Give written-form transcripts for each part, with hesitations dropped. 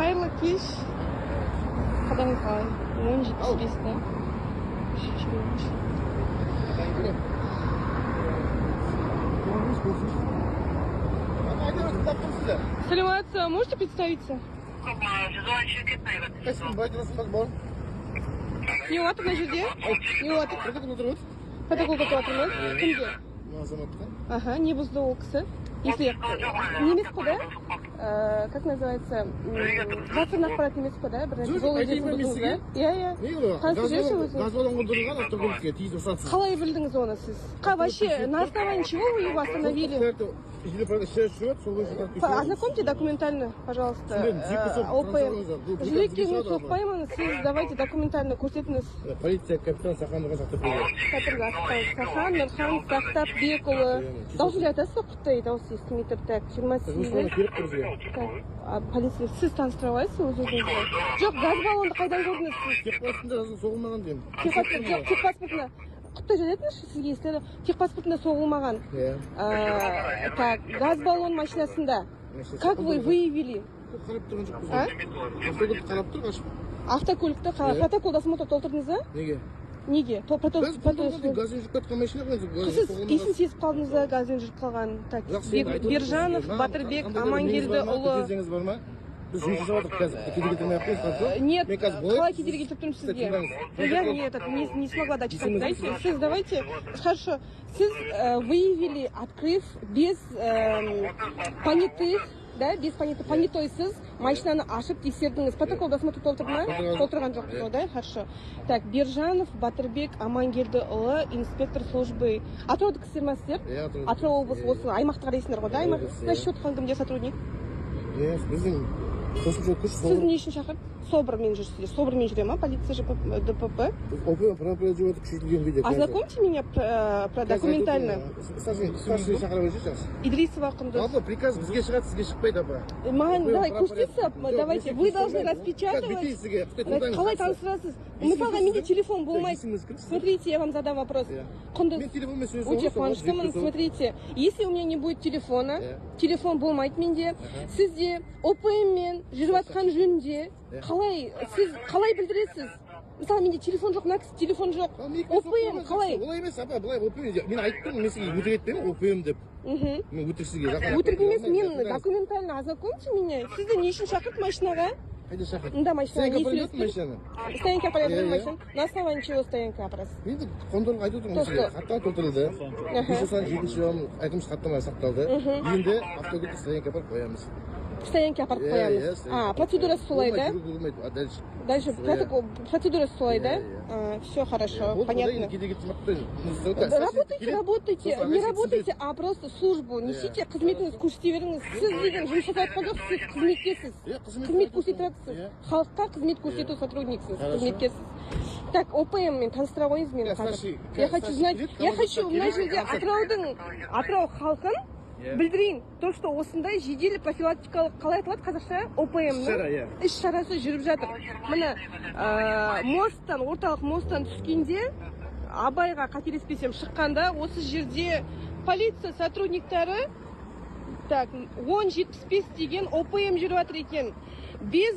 Қайырлы кеш. Қалдарыңыз қалай? 10.75 та. Үшінші бөлім. Көріңіз, көрсін. Тыңдап тұрмын сізді. Саламатсыз, можете представиться? Қайсысын бай тұрасың, бауырым? Не болып жатыр мына жерде? Не болып жатыр? Протокол отырып отыр. Протокол толтырып жатырмыз. Кімге? Мына азаматқа. Аха, не бұзды ол кісі? Если не емес қой, да? Как называется? Жасырын ақпарат емес қой, да? Бір Жоқ, жол айтайын ережесін ба мен бұздыңыз, сізге? да? Иә. Не ол? Танысып жіберші өзіңіз. Газ баллон қондырылған автокөлікке тиісті рұқсатсыз. Қалай білдіңіз оны сіз? Вообще, на основании чего вы его остановили? Жедел порядок жүреді, сол бойынша тәртіп тексеру. Ознакомьте документально, пожалуйста. Түсінбедім, жүрекке соғып, ОПМ. таныстырыңыздар. Бұл Жүрекке бізге мен шығады. Соқпаймын, сіз давайте документально көрсетіңіз. Полиция капитан Сахан Нұрхан Сақтабекұлы. Сахан Нұрхан Сақтапбекұлы. Дауысын айтасыз ба? Құттай дауыс естімей тұр. Так, 28. Керек қой бізге. Так, а, полиция, сіз таныстыра аласыз өз өзіңізді? Жоқ, газ баллонды қайдан көрдіңіз сіз? Техпаспортында жазылып соғылмаған деймін. Техпаспорт, жоқ, техпаспортына. Құттай жарайтыңызшы, сізге естіледі. Техпаспортында соғылмаған. Иә. Так, газ баллон машинасында. Как вы выявили? Қарап тұрған жоқпыз. А? Автокөлікті қарап тұр қашып. Автокөлікті Иә. Протокол досмотр толтырдыңыз ба? Неге? Неге? Протокол Газ қондырылған деймін, газбен жүріп кеткен машина ғой енді, газ Сіз соғылмаған. иісін сезіп қалдыңыз да, газбен жүріп қалған. Так, Жақсы, енді айтып Бержанов отырмын сізге. Батырбек Қандай Амангелдіұлы. Неңіз бар ма? Біз жұмыс жасап жатырмық қазір. Кедергі келтірмей ақ қойыңыз, хорошо? Нет, Мен қазір былай- қалай кедергі келтіріп тұрмын сізге? Тыңдаңыз. Ну, я не, этот, не смогла дочитать, Есіңіз- знаете. Сіз давайте, хорошо, сіз выявили, открыв без понятых, да, без понятых, понятойсыз машинаны ашып тексердіңіз. Протокол досмотр толтырды ма? Толтырған жоқ. Толтырған жоқпыз ғой, да? Хорошо. Так, Бержанов Батырбек Амангелдіұлы, инспектор службы. Атыраудікісіздер ма сіздер? Иә, Атырау. Атырау облысы, Иә. осы аймақты қарайсыңдар ғой, да? Аймақ. Облысы, Мына иә. счет кімде сотрудник? Иә, біздің қосымша күш. Сіз не үшін шақырды? СОБРмен жүрсіздер. СОБРмен жүре ма полиция ЖП, ДПП? ОПМ правопорядок жүріп жатыр күшейтілген күйде. Ознакомьте меня про документально. Старший шақыра берсеңші сейчас. Идрисова Құндыз. Жалпы приказ бізге шығады, сізге шықпайды, апа. Маған ОПМ давай правопорядок. көрсетсіз, давайте. Вы должны распечатывать. Сізге. Қалай таныстырасыз? Мысалға, менде телефон болмайды. Есіміңіз кім сіздің? Смотрите, я вам задам вопрос. Иә. Құндыз. Мен телефонмен сөйлесіп Өте отырмын, қуаныштымын. сол. Смотрите, если у меня не будет телефона, Иә. Телефон болмайды менде, сізде ОПМ-мен жүріп жатқан жөнінде Иә. Қалай, сіз қалай білдіресіз? Мысалы, менде телефон жоқ, мына кісі телефон жоқ. Ал мен ОПМ қалай? Олай емес, апа, былай ОПМ мен айтып тұрмын, мен сізге өтірік айтпаймын ОПМ деп. Мен өтірік сізге жақын. Өтірік емес, мен документально ознакомьте меня. Сізді не үшін шақырды машинаға? Қайда шақырды? Мында машинаға не Стоянка апарып сөйлестіңіз? Машинаны. Стоянка апарып Иә, иә. машина. На основании чего стоянка апарасыз? Енді қондырғы айтып отырмын То сізге. что? Хаттама толтырылды. 597 жылы әкімшілік хаттама сақталды. Енді автокөлікті стоянка апарып қоямыз. Стоянка апарып Иә, қоямыз. иә, стоянка А, апарып процедурасы қоямыз. солай, да? Болмайды, жүруге болмайды, а дальше. Дальше Иә. протокол, процедурасы солай, да? Иә, А, все хорошо, Болды, понятно. енді кедергі келтірмей. Да, работайте, работайте, не работайте, а просто службу несите, қызметіңізді көрсете беріңіз. Сіз деген жұмыс жасап жатқан жоқсыз, сіз қызметкерсіз. Иә, қызмет Қызмет көрсетіп көрсетіп жатырсыз. Иә. Халыққа қызмет көрсету сотрудниксіз, Хорошо. қызметкерсіз. Так, ОПМ мен таныстыра қойыңыз мені Иә, қазір. старший- Я хочу старший знать, келеді, я хочу командир мына келеді, жерде Атыраудың, Атырау халқын білдірейін. То, что осындай жедел профилактикалық, қалай айтылады қазақша? ОПМ-ның Іс-шара, иә. Іс шарасы жүріп жатыр. Міне, мосттан, орталық мосттан түскенде, Абайға қателеспесем шыққанда, осы жерде полиция сотрудниктары, так, 1075 деген ОПМ жүріп жатыр екен. Без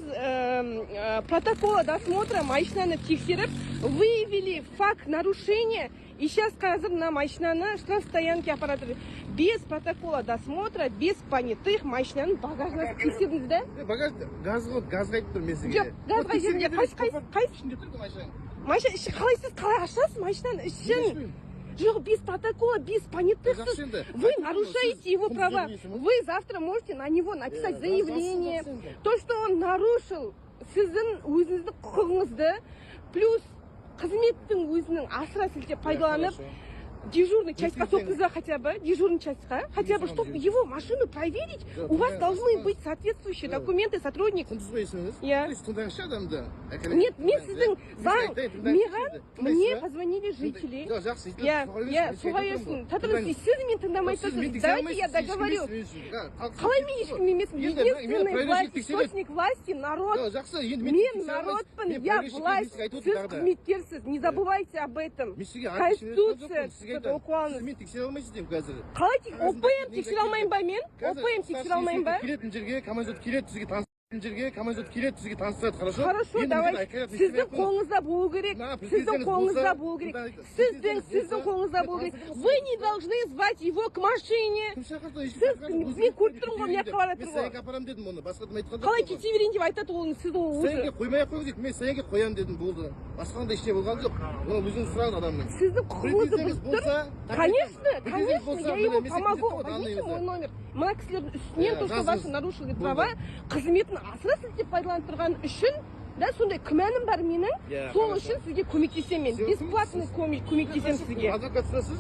протокола досмотра машинаны тексеріп, выявили факт нарушения, и сейчас қазір мына машинаны штрафстоянке апарып жатыр. Без протокола досмотра, без понятых машинаның багажын тексердіңіз, да? Е, багаж газ ғой, газға айтып тұрмын мен сізге. Жоқ, газға жерінде қайсы, қайсы, қайсы? Ішінде тұр машинаның. Машина іші қалай, сіз қалай ашасыз машинаның ішін? Жоқ, без протокола, без понятых. Жақсы енді. Вы нарушаете его Құндыз права. бермейсің ба? Вы завтра можете на него написать Иә, заявление. жақсы, жақсы. То, что он нарушил сіздің өзіңіздің құқығыңызды, плюс қызметтің өзінің асыра сілтеп пайдаланып, Хорошо. Дежурный частьқа Ертең- соқтыңыз ба хотя бы? Дежурный частьқа? Хотя бы, чтобы его машину проверить, Жоқ, у вас тыңдаңыз, должны тыңдаңыз. Быть соответствующие Жоқ. Документы, сотрудник. Құндыз ғой есіміңіз? Иә. Тыңдаңызшы адамды. Нет, мен сіздің заң, маған, мне позвонили жители. Жоқ, жақсы. Иә, иә, соға берсін. Татырыңыз, сіз мені тыңдамай тұрсыз. Давайте я договорю. Қалай мен ешкім емеспін? Единственный власть, источник власти — народ. Жақсы, енді Мен народпын, я власть. Сіз қызметкерсіз, не забывайте об этом. Мен сізге Конституция оқып алыңыз. Мен тексере алмайсыз деймін қазір. Қалай ОПМ тексере алмаймын ба мен? ОПМ тексере алмаймын ба? Келетін жерге командир келеді, сізге таныс. Жерге командир келеді, сізге таныстырады, хорошо? Хорошо, Енді давай. мені айқайлап Сіздің қолыңызда болу керек. На, Сіздің претензияңыз қолыңызда болса, болу керек. мында- Сіздің претензияңыз сіздің болса, қолыңызда болу керек. таныстырыңыз. Вы не должны звать его к машине. Кім шақырды? Ешкім Сіз- шақырған жоқ. Өзі мен көріп кетті, тұрмын ғой, кете мына жаққа берейін бара деп. тұр Мен ғой. стоянка апарамын дедім оны, басқа дым айтқан Қалай жоқпын оған. кете берейін деп айтады оны, сіз ол Стоянка уже. қоймай ақ қойыңыз дейді. Мен стоянка қоямын дедім, болды. Басқа қандай ештеңе болған жоқ. Оны өзіңіз сұраңыз адамның. Сіздің құқығыңызды Претензияңыз бұзып тұр. болса, Конечно, претензияңыз конечно, болса, я міне, ему мен помогу. сізге Возьмите көрсетіп мой номер. Мына кісілердің үстінен Иә, то, что жазыңыз. ваши нарушили Болды. права, қызметін асыра сілтеп пайдаланып тұрған үшін, да, сондай күмәнім бар менің. Иә, Сол хорошо. үшін сізге көмектесемін мен. Всё, Бесплатно көмектесемін сізге. Адвокатсыз?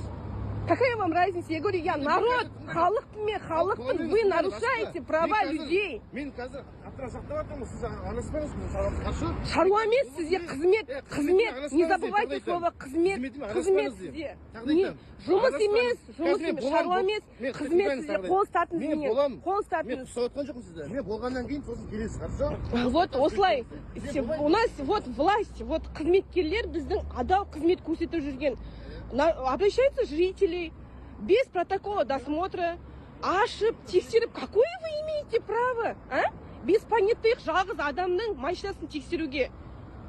Какая вам разница? Я говорю, я народ, халықпын мен, халықпын. Вы нарушаете права людей. Мен қазір қаттырақ сақтап жатырмын, сіз араласпаңыз, біздің шаруамыз, хорошо? Шаруа емес, сізде қызмет, Е, қызмет. Не забывайте слово қызмет, қызмет сізде. Не, жұмыс емес, жұмыс емес, шаруа емес, қызмет сізде. Қол ұстатыңыз Мен менен, боламын. қол Мен ұстатыңыз. ұстап отқан жоқпын сізді. Мен болғаннан кейін сосын келесіз, хорошо? Вот осылай у нас вот власть, вот қызметкерлер біздің адал қызмет көрсетіп жүрген. Обращаются жители без протокола досмотра, ашып, тексеріп, какое вы имеете право, а? Без понятых жалғыз адамның машинасын тексеруге.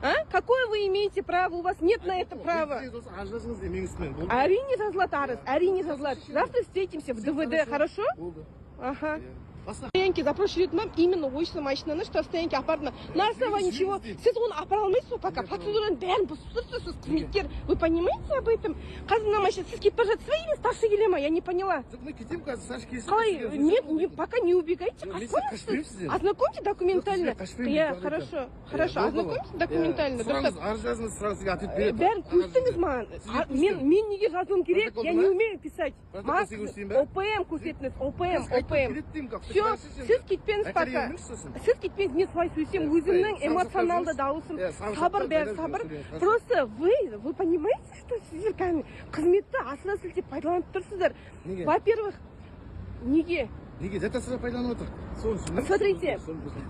А? Какое вы имеете право? У вас нет на это права. Арыз жазыңыз деймін менің үстімнен. Болды. Әрине жазылады арыз, әрине жазылады. Завтра встретимся в ДВД, хорошо? Болды. Ага. Иә. Басқа Стоянке запрос жіберді ма, именно осы машинаны штрафстоянке апарды ма? На основании чего? Сіз оны апара алмайсыз ғой пока. Процедураның бәрін бұзып тұрсыз, сіз қызметкер. Вы понимаете об этом? Қазір мына машина, сіз кетіп бара жатсыз ба или старший келе ма? Я не поняла. Жоқ, мен кетемін қазір, старший келсін. Қалай? Нет, не, пока не убегайте, Жоқ, мен қашпаңыз қашпаймын сіз. сізден. Ознакомьте документально. Жоқ, сізден қашпаймын, Иә, тағы да хорошо, айтамын. хорошо. Иә, болды ғой. Ознакомьте документально. Иә, сұраңыз, Дұрыстап. арыз жазыңыз, сразу сізге ответ береді. Бәрін көрсетіңіз маған. Сізге А, мен неге жазуым керек? Протоколды Я не ма? умею писать. Протокол Маған сізге көрсетейін ба? ОПМ көрсетіңіз, ОПМ, ОПМ. Келеді деймін, как. Все, сіз кетпеңіз пока. Сіз кетпеңіз, мен солай сөйлесем, өзімнің эмоционалды дауысым, Иә, сабыр сабыр сақтап, бәрі жайлап сабыр. сөйлеңіз. Просто вы понимаете, что сіздер кәдімгі қызметті асыра сілтеп пайдаланып тұрсыздар. Неге? Во-первых, неге? Неге зат асыра пайдаланып отыр? Смотрите,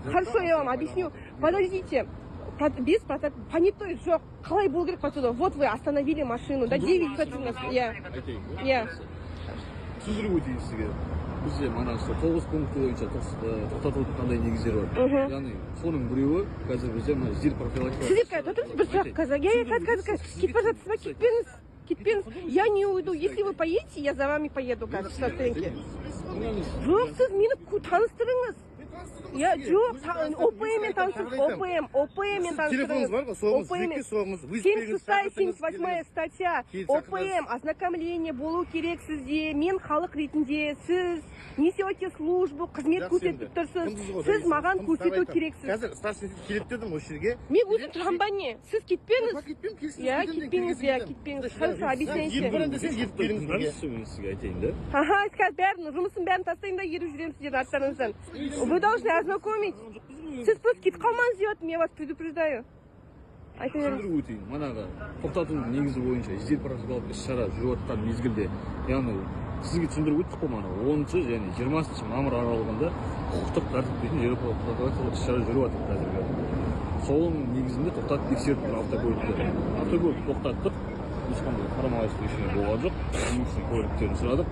хорошо, я вам объясню. Подождите. Без понятой жоқ. Қалай болу керек процедура? Вот вы остановили машину, да, 9 процентов. Я. Айтайын ба? Иә. Түсіндіріп өтейін сізге. Бізде мана сол тоғыз пункті бойынша тоқтатудың қандай негіздері бар, яғни соның біреуі қазір бізде мына жедел профилактика. Сіздер қазір отырыңыз, бір сұрақ қазір. Я, я, қазір, қазір, қазір. Кетіп бара жатсыз ба? Кетпеңіз. Кетпеңіз. Я не уйду. Если вы поедете, я за вами поеду қазір штрафстоянке. Жоқ, сіз мені таныстырыңыз. Я жоқ, ОПМ мен таныстырыңыз. ОПМ, ОПМ мен таныстырыңыз. Телефоныңыз бар ғой, соғыңыз, ОПМ жеке соғыңыз, вызов 76, 78 статья. Келіп ОПМ, ознакомление болу керек сізде. Мен халық ретінде, сіз несете службу, қызмет көрсетіп тұрсыз. Сіз маған көрсету керексіз. Қазір старший келеді дедім осы жерге. Мен өзім тұрамын ба, не? Сіз кетпеңіз. Кетпеймін, келсін. Иә, кетпеңіз, иә, кетпеңіз. Хорошо, объясняйте. Еріп барамын десеңіз, еріп келіңіз бірге. Тыңдаңызшы, мен сізге айтайын да. Ага, қазір бәрін, жұмысын бәрін тастаймын да еріп жүремін сіздердің арттарыңыздан. Вы должны ознакомить. Сіз просто кетіп қалмаңыз деп жатырмын, я вас предупреждаю. Айта беріңіз. Түсіндіріп өтейін. Манағы тоқтатудың негізі бойынша жедел профилактикалық іс шара жүріп жатқан мезгілде, яғни сізге түсіндіріп өттік қой, мана 10 және 20 мамыр аралығында құқықтық тәртіп дейтін жедел профилактикалық іс шара жүріп жатыр. Қазіргі соның негізінде тоқтатып тексеріп тұр автокөлікті. Автокөлікті тоқтаттық, ешқандай қарама қайшылық ештеңе болған жоқ. Жүргізушінің куәліктерін сұрадық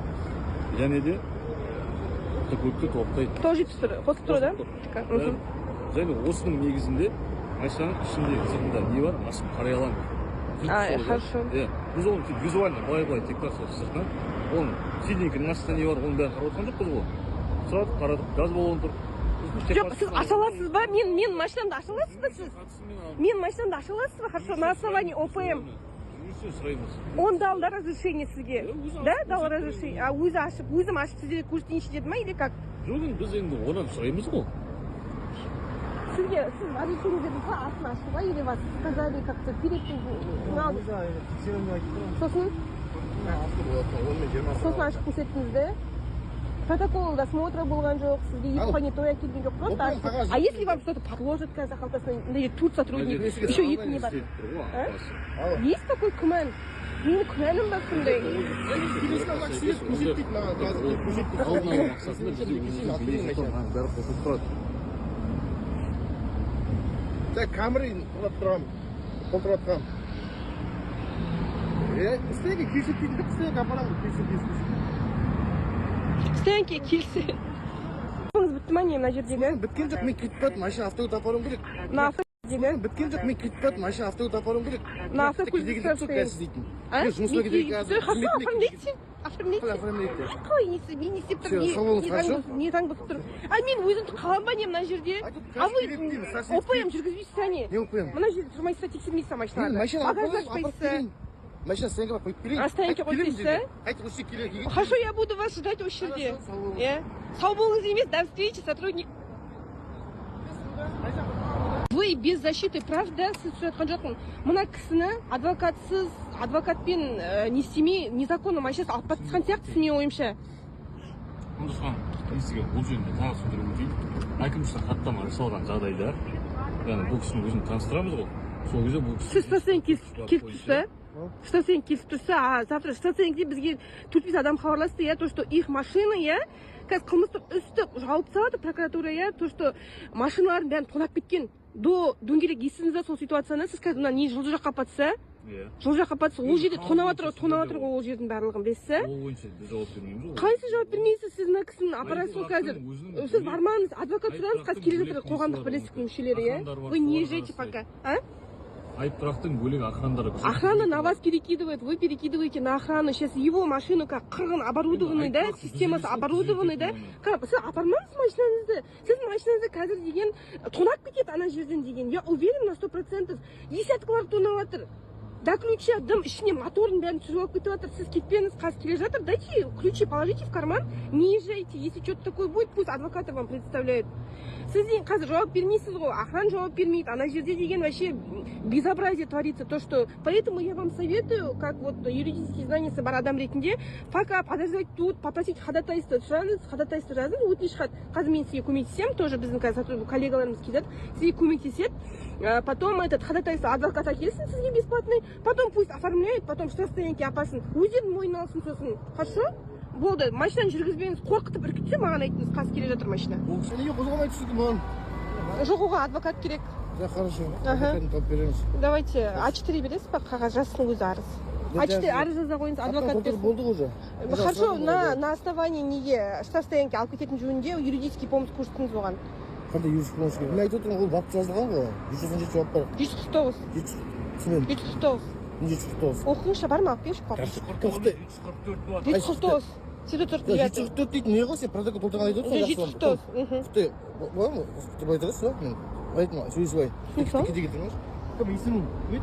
және де автокөлікті толықтай Тоже жетпіс тұр, қосып тұр, да? қосып тұр. Және осының негізінде машинаның ішінде, сыртында не бар, ашып қарай аламыз. А, Сол, да? хорошо. Иә, біз оны тек визуально былай былай тек сол сыртынан, оның сиденькінің астында не бар, оның бәрін қарап отырған жоқпыз ғой. Сұрадық, қарадық, газ баллоны тұр. Сосын Жоқ, сіз аша аласыз ба? Мен машинамды аша аласыз ба сіз? Мен машинамды аша аласыз ба? Хорошо, на основании ОПМ. Жүргізушіден сұраймыз. Он дал, да, разрешение сізге? Иә, өзі Да, ашып дал көрсетті. разрешение. А өзі ашып, өзім ашып сіздерге көрсетейінші деді ма или как? Жоқ, енді біз енді одан сұраймыз ғой. Сізге, сіз разрешение бердіңіз ба артын ашуға или вас сказали как-то перед мынау? Сосын? Сосын ашып көрсеттіңіз да? Протокол досмотра болған жоқ, сізге екі Ал. понятой әкелген жоқ, просто Ол ашып. қағаз А если вам что-то подложат қазір қалтасына, мына жерде төрт сотрудник, Мына еще екі не бар? Істеліп тұр ғой А? апасы. Алло. Есть такой күмән? Менің күмәнім бар сондай. Келесін ана кісі көрсет дейді маған, қазір келіп көрсет дейді. Алдын алу мақсатында бізде өзіміздің бейнежазбаның бәрі қосылып тұрады. Так, Камри тоқтап тұрамын. Толтырып жатқанмын. Е, стоянка келсек дейді, стоянка апарамын, келсек, келсек. Стоянке келсе. Бітті. Бітті ма, не, мына жердегі? Біткен жоқ, мен кетіп бардым, машина автокөлік апаруым керек. Мына автодегі. Біткен жоқ, мен кетіп бардым, машина автокөлік апаруым керек. Мына автокөлік Кедергі келтіріп тұр қазір сіз дейтін. А? Мен жұмысқа кедергі қазір. Хорошо, Қызметіме. Оформляйте. Оформляйте. Қалай оформляйте? Қалай, не, мен не істеп Всё, тұрмын? сау болыңыз, Не хорошо? не заң бұзып тұр? А мен өзім қалам ба, не, мына жерде? Айтып, А вы керек деймін, сасып. ОПМ жүргізбейсіз, әне. Не ОПМ? Мына жерде тұрмайсыз ба, тексермейсіз ба Мен машиналарды? машина Багаж апарып ашпайсыз ба? берейін. Машина стоянкаға қойып берейін. А, стоянкаға Қайтып келемін қойып жерге. Қайтып осы жерге келе. Хорошо, я буду вас ждать осы жерде. Хорошо, сау болыңыз. Иә. Сау болыңыз емес, до встречи, сотрудник. Вы без защиты прав, да, сіз түсініп жатқан жоқпын. Мына кісіні адвокатсыз, адвокатпен не істемей, незаконно машинасы алып бара жатқан сияқтысыз, менің ойымша. Құндыз ханым, мен сізге бұл жөнінде тағы түсіндіріп өтейін. Әкімшілік хаттама жасалған жағдайда, яғни бұл кісінің өзін таныстырамыз ғой, сол кезде бұл кісі Сіз штрафстоянка келіп тұрса, штрафстоянка келіп тұрса, а завтра штрафстоянкеде бізге төрт бес адам хабарласты, иә, то, что их машина, иә, қазір қылмыстық істі жауып тастады прокуратура, иә, то, что машиналардың бәрін тонап кеткен. До дөңгелек, естідіңіз ба сол ситуацияны? Сіз қазір мына не, Жұлдыз жаққа апатса, Иә. жол жаққа апатса, ол жерде Енді тонап жатыр ғой, бойынша тонап жатыр сіздерде ғой ол жердің барлығын, білесіз ба? Ол бойынша біз жауап бермейміз ғой. Қайсы жауап бермейсіз? Сіз мына кісіні апарасыз ғой қазір. Өзінің Сіз бармаңыз, адвокат сұраңыз, қазір келе жатыр бөлек қоғамдық несі бар бірлестіктің оның. мүшелері, иә. Охраналар бар, Вы не соларға езжайте жасайды. пока, а? Айып тұрақтың бөлек охраналары. Охрана на вас перекидывает, вы перекидываете на охрану. Сейчас его машину как қырғын оборудованный, да, Айып тұрақты системасы біз емес, оборудованный, да. түзететін. Сіз апармаңыз машинаңызды. Сіздің машинаңызды қазір деген тонап кетеді ана жерден деген. Я уверен на 100%. Десяткалар тонап жатыр. До ключа, дым ішіне, моторын бәрін түсіріп алып кетіп жатыр. Сіз кетпеңіз, қазір келе жатыр. Дайте ключи, положите в карман, не езжайте. Если что-то такое будет, пусть адвокаты вам представляют. Сіз деген қазір жауап бермейсіз ғой, охрана жауап бермейді. Ана жерде деген вообще безобразие творится. То, что... Поэтому я вам советую, как вот юридические знаниясы бар адам ретінде, пока подождать тут, попросить ходатайство сұраңыз, ходатайство жазыңыз, өтініш хат. Қазір мен сізге көмектесемін, тоже біздің қазір сотрудник коллегаларымыз келеді, сізге көмектеседі. Потом этот ходатайство адвокат әкелсін сізге бесплатный, потом пусть оформляет, потом штрафстоянке апарсын, өздерінің мойнына алсын сосын. Хорошо? Болды, машинаны жүргізбеңіз, қорқытып үркітсе, маған айтыңыз, қазір келе жатыр машина. Ол кісі неге қозғалмай түсті маған? Жоқ, оған адвокат керек. Да, хорошо. Ага. Адвокатын тауып береміз. Давайте А4 бересіз ба, қағаз жазсын өзі арыз. А4 арыз жаза қойыңыз, адвокат Толтырып берсін. болды ғой уже. Хорошо, на основании неге штрафстоянке алып кететін жөнінде юридический помощь көрсетіңіз оған. Қандай юридический помощь керек? Мен айтып отырмын, ол бап жазылған ғой. 197 бап бар. 149. 100, түсінемін. 149. 149. Оқыңызшы, бар ма, алып келіңізші папа. Тоқтай. 344 болады. 149. 74. 144 дейтін не ғой, сен протокол толтырған айтып отырсың. Жүз 749. Құттай, болады ма? Құттай айтасыз ба? Мен айттым, сөйлесіп алайын. Сол. Кедергі келтірмеңізші. Кім, есімің?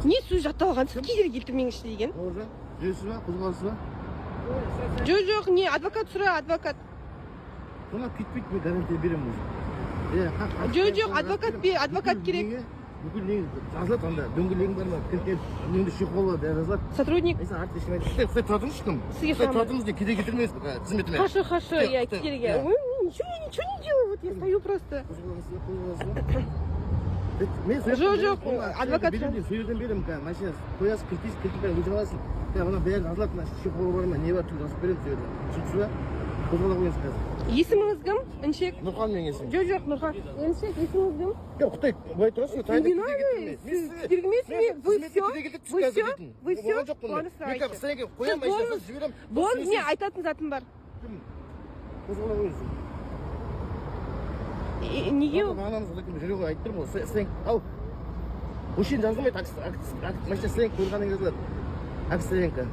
Не сөз жатталған, сіз кедергі келтірмеңізші деген. Бауыржан, жүресіз ба? Қозғаласыз ба? Жоқ, жоқ, не, адвокат сұра, адвокат. Тонап кетпейді, мен гарантия беремін уже. Иә. Жоқ, жоқ, адвокат адвокат керек. Бүкіл не жазылады анда, дөңгелегің бар ма, кілт, неңде чехол бар, бәрі жазылады. Сотрудник. Ай, сен артық ештеңе айтпа. Құттай, тұра тұрыңызшы, кім? Сізге Құттай, тұра сұрамын. тұрыңыз, не кедергі келтірмеңіз қызметіме. Хорошо, хорошо, Құттай, я құттай, кедергі. иә. Ой, ничего, я ничего не делаю, вот я стою просто. Қозғаласыз ба, қозғаласыз ба? Мен сол Жоқ, жерден жоқ, беремін, адвокат. Беремін деймін, сол жерден беремін қазір, машина қоясыз, кілтейсіз, кілтін бәрін өзің аласың. Қазір мына бәрі жазылады, мына чехолы бар ма, не бар, түгел жазып беремін сол жерде. Түсініксіз ба? Қозғала қойыңыз қазір. Есіміңіз кім? Іншек. Нұрхан менің есімім. Жоқ, жоқ, Нұрхан. Іншек, есіміңіз кім? Жоқ, құттай, былай тұрасыз ғой. Не надо, сіз кедергі емес ме? Вы все? Вы все? Вы все? Оны Мен сұрайыншы. қазір стоянкаға қоямын, Сіз машинасын болыңыз. жіберемін. Болыңыз, мен айтатын затым бар. Қозғала қойыңыз. Неге? Бағанамыз одан кейін жүре ғой, айтып тұрмын ғой, стоянка ал. Осы жерде жазылмайды, машина стоянка қойылғаннан кейін жазылады. Акт стоянка.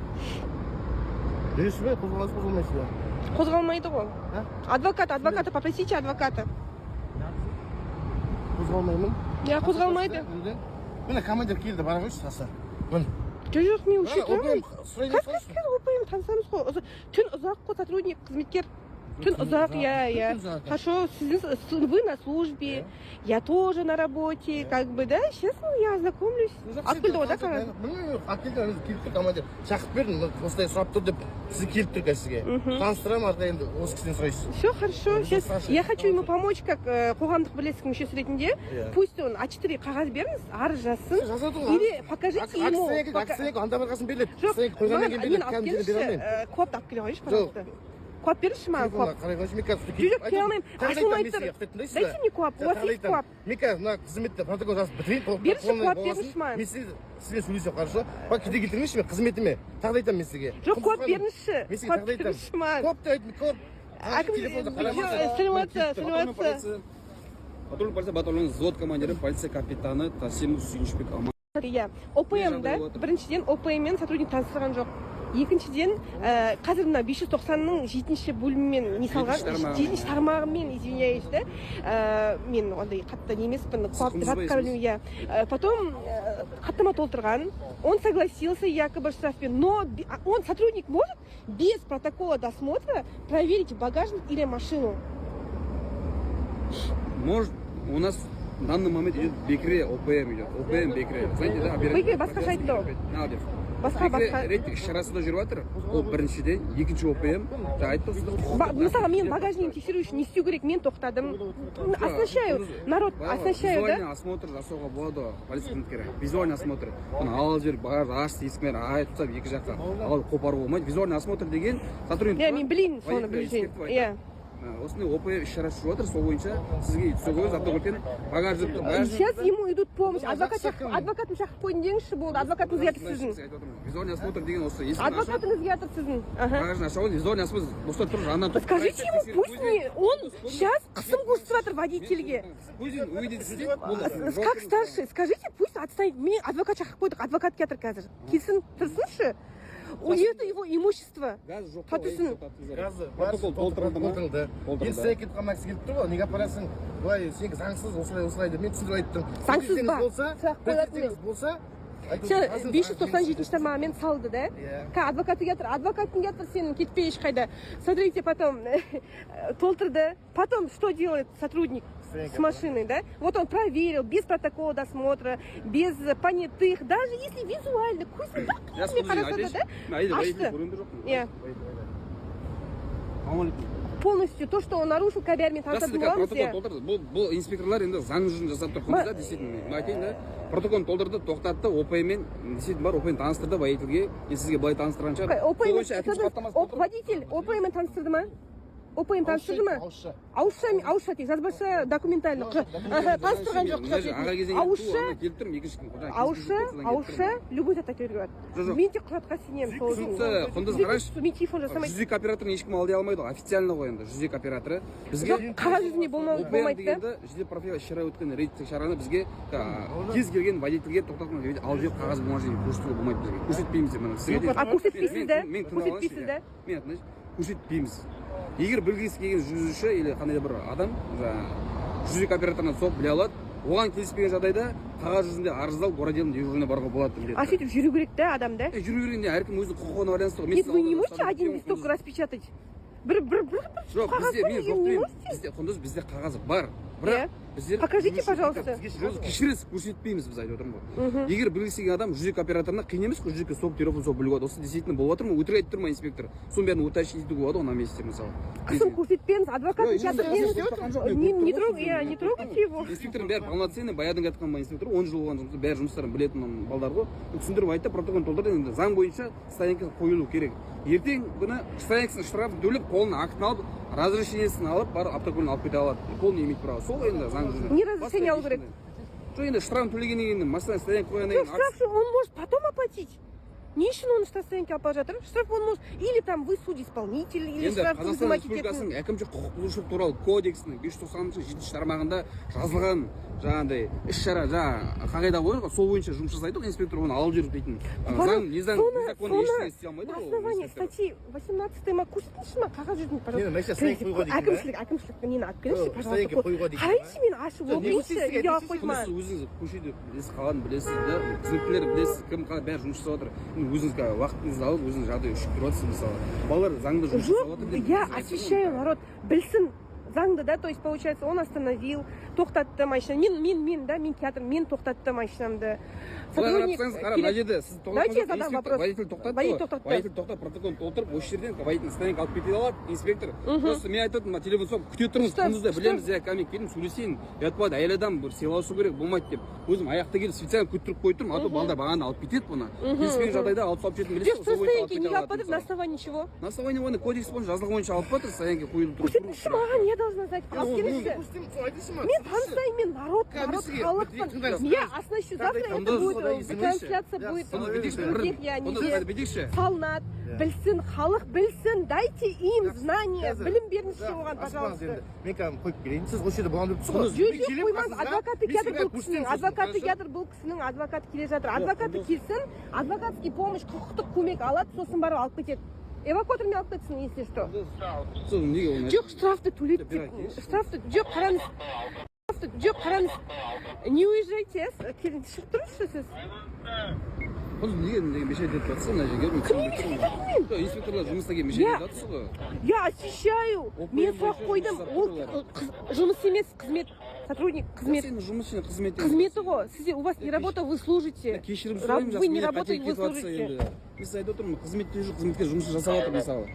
Жүресіз бе, қозғаласыз, қозғалмайсыз ба? Қозғалмайды ғой. А? Адвокат, адвоката, попросите адвоката. Қозғалмаймын. Иә, қозғалмайды. Міне, командир келді, бара қойшы, аса. Міне. Жоқ, жоқ, мен осы жерде тұрамын. Сұрайын. Қазір, қазір, қазір ОПМ танысамыз ғой. Түн ұзақ қой, сотрудник, қызметкер. Түн ұзақ, иә, иә. Түн ұзақ. Хорошо, вы на службе, я тоже на работе, как бы, да? Сейчас, ну, я ознакомлюсь. Алып келді ғой, да, қағаз? Білмеймін, алып келді, өзі келіп тұр командир. Шақырып бердім, мына осылай сұрап тұр деп, сізді келіп тұр қазір сізге. Таныстырамын, ары қарай енді осы кісіден сұрайсыз. Все хорошо. Ну, Сейчас Саша, я хочу ему помочь, как қоғамдық бірлестік мүшесі ретінде. Иә. Пусть он А4 қағаз беріңіз, арыз жазсын. Жазады ғой. Или покажите ему. Акт стоянка анда барғасын беріледі. Жоқ, Стоянка қойғаннан маған кейін мен беріледі, алып кәдімгі жерден келіңізші, бере алмаймын. КОАП-ты алып келе қойыңызшы, Жоқ. пожалуйста. КОАП беріңізші маған, Телефонға КОАП. қарай қойшы, мен қазір Жоқ, жоқ, келе алмаймын. Ашылмай тұр. Дайте мне КОАП, у вас есть КОАП? Мен қазір мына қызметте протокол жазып бітірейін, толық Беріңізші, полный КОАП болғасын. беріңізші маған. Мен сізбен сөйлесемін, хорошо? Бак, кедергі келтірмейші мен қызметіме. Тағы да айтамын мен сізге. Жоқ, КОАП Құндыз ханым, беріңізші. мен сізге КОАП тағы да айтамын. беріңізші маған. КОАП деп айттым, КОАП. Әкім, Телефонды қарамаса. Сәлеметсіз, сәлеметсіз. Полиция, патруль полиция батальонының взвод командирі, полиция капитаны Тасимов Сүйіншбек Аман. Иә, ОПМ да. Жағдай болып жатыр? Біріншіден, ОПМ мен сотрудник таныстырған жоқ. Екіншіден, қазір мына 590-ның жетінші бөлімімен не салған, Жетінші тармағы. жетінші тармағымен, извиняюсь, да, мен ондай қатты не емеспін, Сіз қуап құндыз жатқа білмеймін, иә. Потом хаттама толтырған, он согласился якобы штрафпен, но он, сотрудник, может без протокола досмотра проверить багажник или машину? Может, у нас в данный момент идет Бекре, ОПМ идет. ОПМ Бекре. Знаете, да? Бекре басқаша айтты ол. На деп. Басқа, Бекре басқа. рейдтік іс шарасы да жүріп жатыр. Ол біріншіден, екінші ОПМ. Жаңа айттым сізді. Мысалға, мен багажник тексеру үшін не істеу керек? Мен тоқтадым, оснащаю народ, оснащаю, да. Визуальный осмотр жасауға болады ғой, полиция қызметкері. Визуальный осмотр. Оны алып жіберіп, багаж ашты, есіктің бәрін айтып тастап, екі жаққа алып қопаруға болмайды. Визуальный осмотр деген сотрудник Иә, мен білейін соны, водитель білейін. ескертіп айтады. Иә. Осындай ОПМ іс шарасы жүріп жатыр, сол бойынша сізге түсе қойыңыз автокөліктен, багажник. Сейчас ему идут помощь. Адвокат шақырып, адвокатын шақырып қойдың деңізші, болды. Адвокатыңыз келатыр сіздің. Визуальный осмотр деген осы есігін ашып, Адвокатыңыз келатыр сіздің. Аха. багажын аша қойыңыз, визуальный осмотр, достар тұр, жанынан тұр. Скажите ему, пусть не он сейчас қысым көрсетіп жатыр водительге. Көзін увидеть істейді, болды. Как старший, скажите, пусть отстанет. Мен адвокат шақырып қойдық, адвокат келатыр қазір. Келсін, тұрсыншы. Это его имущество. Газ жоқ. Қатысын. Газы Протокол толтырылды ма? Толтырылды. Толтырылды. Енді сен кетіп қалған кісі келіп тұр ғой, неге апарасың былай, сенікі заңсыз, осылай, осылай деп мен түсіндіріп айттым. Заңсыз ба? Болса, Сұрақ қоятын мен. претензияңыз болса, Все, 597 тармағымен салды, да? Иә. Адвокаты келатыр, адвокатың келатыр сенің, кетпей ешқайда. Смотрите, потом толтырды. Потом что делает сотрудник с машиной, да? Вот он проверил, без протокола досмотра, без понятых, даже если визуально, көзін Жас қараса да, да? Ашты. Иә. Ассалаумағалейкум. Полностью то, что он нарушил, бәрімен Жас танысатын сіздікі боламыз, протокол иә. толтырды. Бұл инспекторлар енді заң жүзін жасап тұр. Құндыз да, действительно. Мен айтайын да, протоколын толтырды, тоқтатты, ОП-мен, действительно бар, ОП-мен таныстырды водительге. Енді сізге былай таныстырған шығар. ОП Сол бойынша әкімшілік хаттамасы толтырып- Водитель ОП-мен таныстырды ма? ОП-мен таныстырды ма? Ауызша. Ауызша, ауызша тек жазбаша, документально. Аха, таныстырған жоқ Мына құжат жерге аға ретінде. кезең Ауызша, ана келіп тұрмын, екінші күн. Жаңа ауызша, келіспеушілік болды, содан келіп ауызша тұрмын. любой зат айтып беруге Жоқ, болады. жоқ. Мен тек құжатқа сенемін сол үшін. Түсінікті, Құндыз, қарашы. Мен телефон жасамайды. 102 операторын ешкім алдай алмайды ғой, официально ғой енді 102 операторы. Бізге Жоқ, қағаз жүзінде ОПМ болмайды да. дегенді жедел профиль іс шара өткен рейдтік шараны бізге кез келген водительге тоқтатқан алып жіберіп, қағаз бумажный көрсетуге болмайды бізге. Көрсетпейміз деп міне сізге дейін. А, көрсетпейсіз да? Мен тыңдап алайыншы, Көрсетпейсіз да? иә. Мен тыңдайыншы. Көрсетпейміз. Егер білгісі келген жүргізуші или қандай да бір адам жаңағы 102 операторына соғып біле алады. Оған келіспеген жағдайда қағаз жүзінде арыздалып, горотделдің дежурныйына баруға болады міндетті. А сөйтіп жүру керек та адам, да? Жүру керек не, әркім өзінің құқығына байланысты ғой. Мен Нет, сізді вы не алдында можете ұстадым, один мен листок Құндыз- распечатать? Бір Жоқ, қағаз бізде бар мен деген жоқ не демеймін. можете? Бізде, Құндыз, бізде қағаз бар. Бірақ Иә. біздер Покажите, пожалуйста. Жоқ, кешіресіз, көрсетпейміз біз, айтып отырмын ғой. Егер білгісі келген адам 102 операторына қиын емес қой, 102 соғып, телефон соғып білуге болады. Осы действительно болып жатыр ма, өтірік айтып тұр ма инспектор? Соның бәрін уточнить етуге болады ғой на месте, мысалы. Қысым көрсетпеңіз, адвокат Жоқ, жатыр. ешкім көрсетіп жоқ, мен Не, көріп не тұрмын трог, ғой, иә, мен не көріп трогайте тұрмын. его. Инспектордың бәрі полноценный, баяғыдан келатқан инспектор, 10 жыл болған жұмысы, бәрі жұмыстарын білетін балдар ғой. Түсіндіріп айтты, протоколын толтырды, енді заң бойынша стоянка қойылу керек. Ертең күні стоянкасын, штрафын төлеп, қолына актін алып, разрешениесін алып, барып автокөлігін алып кете алады. Полный имеет право. Сол енді заң жүзінде. Не разрешение алу керек? Жоқ, енді штрафын төлегеннен кейін, машина стоянка қойғаннан Жоқ, кейін штраф же он может потом оплатить. Не үшін оны штрафстоянке алып бара жатыр? Штраф он может, или там вы судисполнитель, или Енді штраф Қазақстан взимать ететін. Республикасының әкімшілік құқық бұзушылық туралы кодексінің 590 жетінші тармағында жазылған жаңағындай іс шара, жаңағы қағида ғой, сол бойынша жұмыс жасайды ғой инспектор, оны алып жүріп дейтін. Заң не заң, незаконно ештеңе істей алмайды На ғой ол основании инспектор. статьи 18 ма, көрсетіңізші маған қағаз жүзінде, пожалуйста. Нені, машина стоянка қоюға дейтін ба? Әкімшілік нені алып келіңізші, Жоқ, пожалуйста. стоянка қоюға дейтін ба? Қарайыншы, мен ашып Жоқ, не оқиыншы, көрсетсек, үйге алып айтыңызшы. қойып ма. Құндыз, өзіңіз көшеде білесіз, қаланы білесіз да, қызметкерлер білесіз, кім қалай бәрі жұмыс жасап жатыр. Енді өзіңіз қазір уақытыңызды алып, өзіңіз жағдай үшін тұрып жатырсыз, мысалы. Балалар заңды жұмыс жасап Жоқ, жатыр деп я сіз айтып освещаю, тұрмын. народ білсін заңды, да, то есть получается, он остановил, тоқтатты машина. Мен, да, мен келатырмын, мен тоқтатты машинамды. Былай қарап Сотрудник тұрсаңыз, қара, мына келеді. жерде сіз Давайте я задам инспектор, вопрос. водитель тоқтатты Водитель ғой. тоқтатты. Водитель тоқтап, протоколын толтырып, осы жерден водитель стоянка алып кете алады инспектор. Просто мен айтып отырмын, мына телефон соғып күте тұрыңыз, Что? Құндызды Что? білеміз, иә, кәдімгі келдім, сөйлесейін, ұят болады, әйел адам бір сыйласу керек, болмайды деп. Өзім аяқты келіп специально күттіріп қойып тұрмын, а то балдар бағана алып кетеді бұны. Келіспеген жағдайда алып салып кететін білесіз Жоқ, ғой, сол бойынша алып стоянке кете неге алып алады жатыр, на мысалы. основании чего? На основании оны кодекс бойынша, жазылған бойынша алып жатыр, стоянка қойылып тұр. Көрсетіңізші маған, я должна знать. Алып келіңізші. Көрсетемін, соны айтыңызшы маған. Мен Танысайын мен народ, народ, халықпын. Я оснащу завтра, это будет трансляция, будет других, я неде салынады. Білсін, халық білсін, дайте им знания, білім беріңізші оған, пожалуйста. Мен қазір қойып келейін. Сіз осы жерде болған деп тұрсыз ғой. Жоқ, жоқ, қоймаңыз. Адвокаты келатыр бұл кісінің, адвокаты келатыр бұл кісінің, адвокаты келе жатыр. Адвокаты келсін, адвокатский помощь, құқықтық көмек алады, сосын барып алып кетеді. Эвакуатормен алып кетсін, если что. Сол неге оны? Жоқ, штрафты төлейді деп, штрафты, жоқ, қараңыз. Штрафты, жоқ, қараңыз. Не уезжайте, келін, шығып тұрыңызшы сіз. Бұл неге мешать етіп жатсыз мына жерге? Мен түсінбей тұрмын. Жоқ, инспекторлар жұмысына келіп мешать Я- етіп жатсыз ғой. Я освещаю. Мен сұрақ қойдым. Ол жұмыс емес, қызмет, сотрудник, қызмет. Сенің жұмыс және қызмет. Қызметі ғой. Сізде, у вас не работа, вы служите. Кешірім сұраймын. Вы не работаете, вы служите. Енді. Мен сізге айтып отырмын, қызметте жүр, қызметкер жұмысын жасап жатыр мысалы.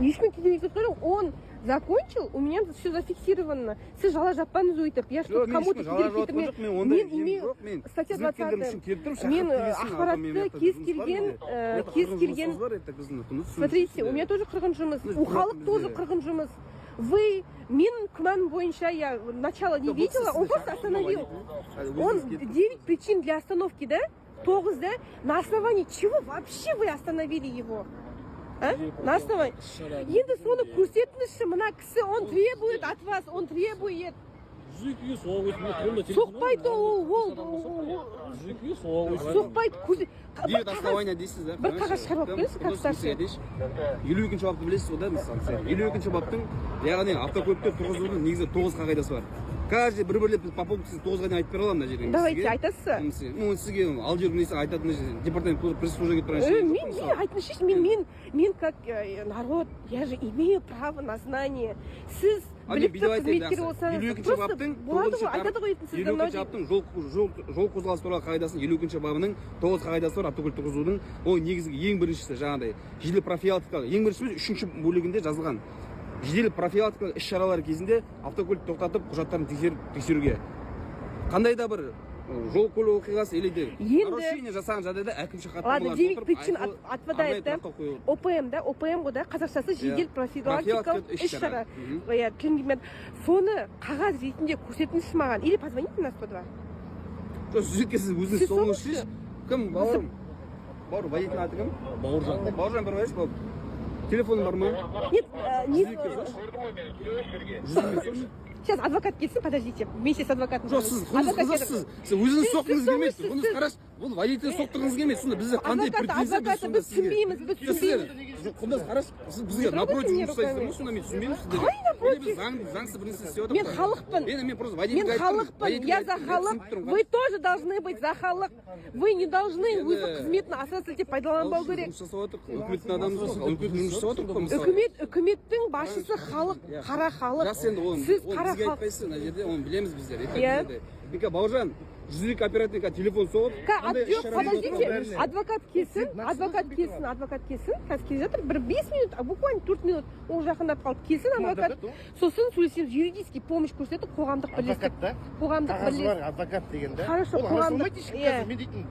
Ешкім кедергі келтірген, он закончил, у меня все зафиксировано. Сіз жала жаппаңыз өйтіп. Я что, кому-то кедергі келтірме. Мен имею статья 20. Мен ақпаратты кез келген. Смотрите, у меня тоже қырғын жұмыс. У халық тоже қырғын жұмыс. Вы, мен күмән бойынша, я начало не видела, он просто остановил. Он 9 причин для остановки, да? Тоғыз, да? На основании чего вообще вы остановили его? А? На основании. Енді соны көрсетіңізші, мына кісі, он требует от вас, он требует. 102-ге соға қойсын, мен қолымда телефон бар. Соқпайды ол. 102-ге соға қойсын. Соқпайды. Бір Девять қағаз- основания дейсіз да? бір қағаз шығарып алып келіңізші, как старший. 52-бапты білесіз ғой да, мысалы? 52-баптың, яғни автокөліктер тұрғызудың негізі тоғыз қағидасы бар. Каждый бір бірлеп біз по пункту тоғызға дейін айтып бере аламын мына жерде. Давайте, айтасыз. Ну, сізге ал жерде несі айтатын мына жерде департамент пресс-служба келіп тұрған ештеңе жоқ Мен мысалы. айтыңызшы, мен как народ, я же имею право на знание. Сіз А мен білікті бүйтіп айтайын, қызметкер жақсы. болсаңыз, 52 просто баптың болады тоғызыншы ғой, айтады ғой ертең сізді елу мынау екінші баптың жол қозғалысы туралы қағидасының 52-бабының тоғыз қағидасы бар автокөлік тұрғызудың. Ол негізгі ең біріншісі жаңағыдай жедел профилактикалық, ең бірінші емес, үшінші бөлігінде жазылған жедел профилактикалық іс шаралар кезінде автокөлік тоқтатып, құжаттарын тексеруге, қандай да бір жол көлік оқиғасы или де нарушение жасаған жағдайда әкімшілік Ладно, хаттамалар девять толтырып, причин отпадает, да? арнайы тұраққа қою. ОПМ, да, ОПМ ғой, да, қазақшасы жедел профилактикалық Профилактикалық іс іс-шара. шара. Иә, тілім келмеді. Соны қағаз ретінде көрсетіңізші маған. Или позвоните на 102. Жоқ, сіз сіз өзіңіз Сіз соғыңызшы. соғыңызшы. Кім, бауырым? Бауыр, водитель аты кім? Бауыржан. Бауыржан, бір қояйыншы, бауыр. Телефоның бар ма? Нет, не. Жүз. Сейчас адвокат келсін, подождите. Мен сейчас адвокатын. Жоқ, сіз құндыз қызасыз. Сіз өзіңіз соққыңыз келмейді. Құндыз, қарашы, бұл водитель соқтырғыңыз келмейді. Сонда бізде қандай Адвокаты, претензия біз адвокаты, сонда біз сізге? түсінбейміз, біз Жоқ, сіздер- түсінбейміз. Жоқ, құндыз, қарашы, сіз бізге Не напротив трогайте жұмыс жасайсыздар меня. ма? Сонда мен түсінбеймін сіздерді. Қалай напротив? Или біз заңсыз бір нәрсе істеп Мен отырмыз. халықпын. Енді мен просто водительге Мен айттым, халықпын, водительге я за айттым, мен халық. түсініп тұрмын. Вы тоже должны быть за халық. Вы не должны Енді- өзінің қызметін асыра сілтеп пайдаланбау керек. Жұмыс жасап отырмық, үкіметтің адамымыз ғой, үкімет жұмыс жасап отырмық қой мысалы. Үкімет, үкіметтің басшысы халық, Иә. қара халық. Жақсы, енді оны Сіз оны қара бізге халық. айтпайсыз, мына жерде оны білеміз біздер. Иә. Бека, Бауыржан, 102 оперативникке телефон соғып, қандай Жоқ, іс-шара подождите, адвокат келсін, адвокат келсін, адвокат келсін, қазір келе жатыр, бір 5 минут, а буквально 4 минут, ол жақындап қалды, келсін адвокат, сосын сөйлесеміз, юридический помощь көрсетіп, қоғамдық бірлестік, Адвокат та? қоғамдық Қағазы бірлестік. бар адвокат деген да. Хорошо, Ол қоғамдық- араласалмайды ешкім иә. қазір. Мен дейтін